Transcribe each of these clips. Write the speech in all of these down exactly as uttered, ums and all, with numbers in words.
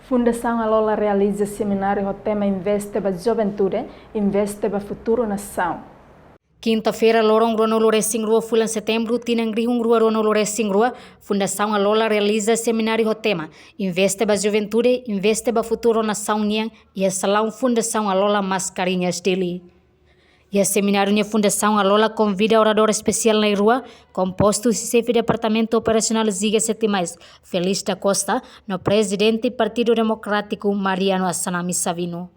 Fundasaun Alola realiza semináriu ho tema Investe ba Juventude, Investe ba Futuru Nasaun. Kinta-feira, loron ruanulu-resin-rua fulan Setembru, tinan rihun rua ruanulu-resin-rua, Fundasaun Alola realiza semináriu ho tema Investe ba Juventude, Investe ba Futuru Nasaun nian, iha salaun Fundasaun Alola Mascarenhas, Dili. Iha semináriu ne'e Fundasaun Alola konvida oradór espesiál na'in-rua, kompostu husi Xefe Departamentu Operasionál G S T mais, Felix da Costa, no Prezidente Partidu Demokrátiku, Mariano Assanami Sabino.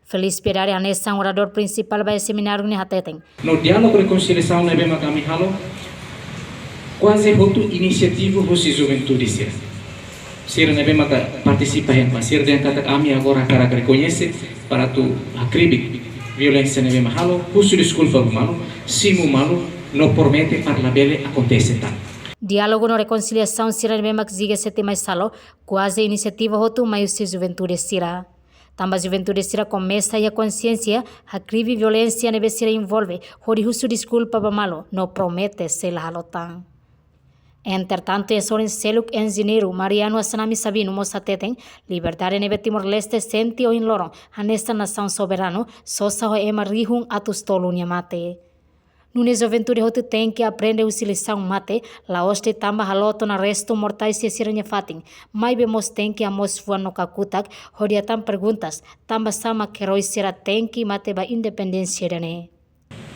Felix Piedade hanesan oradór prinsipál ba semináriu ne'e hateten. No diálogu rekonsiliasaun ne'ebé mak ami halo, kuaze hotu inisiativa husi juventude sira. Sira ne'ebé maka partisipa iha ne'ebá, sira dehan katak ami agora hakarak rekoñese para atu hakribi violénsia ne'ebé mak halo, husu deskulpa ba malu, simu malu, no promete para labele akontese tan. Diálogu no rekonsiliasaun sira ne'ebé mak G S T mais halo, kuaze inisiativa hotu mai husi juventude sira. Tanba juventude sira komesa iha konsiénsia, hakribi violénsia ne'ebé sira envolve, hodi husu deskulpa ba malu, no promete sei la halo tan. Entretantu, iha sorin seluk enjeñeiru Mariano Assanami Sabino mós hateten, liberdade ne'ebé Timor-Leste sente ohin loron, hanesan nasaun soberanu, sosa ho ema rihun atus tolu nia mate. Nune'e juventude hotu tenke aprende husi lisaun mate, la'ós de'it tanba haloot ona restu mortais iha sira-nia fatin, maibé mós tenke hamoos fuan no kakutak, hodi hatán perguntas, tanbasá mak eroi sira tenke mate ba independénsia ida-ne'e.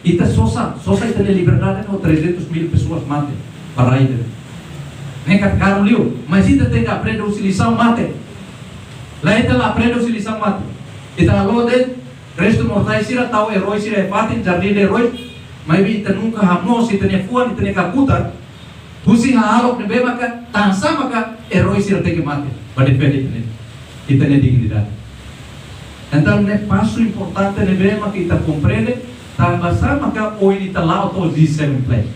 Ita sosa, sosa ita-nia liberdade ho trezentos mil pessoas mate ba rai ida-ne'e. Ne'e katak karun liu, mas ita tenke aprende husi lisaun mate. Lae, ita la aprende husi lisaun mate. Ita halo de'it restu mortais sira, tau eroi sira iha fatin, jardín de heróis, maibé ita nunka hamoos ita-nia fuan, ita-nia kakutak husi hahalok ne'ebé maka, tansá maka eroi sira tenke mate ba defende ita-nia, ita-nia dignidade. Entaun, ne'e pasu importante ne'ebé maka ita komprende, tanbasá maka ohin ita la'o to'o G seven plus.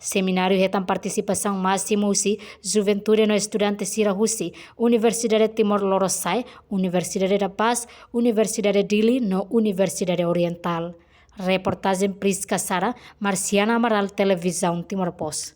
Semináriu hetan partisipasaun másimu husi juventude no estudante sira husi Universidade Timor Lorosa'e, Universidade da Paz, Universidade Dili no Universidade Orientál. Reportajen Prisca Sara, Marciana Amaral, Televizaun Timor Post.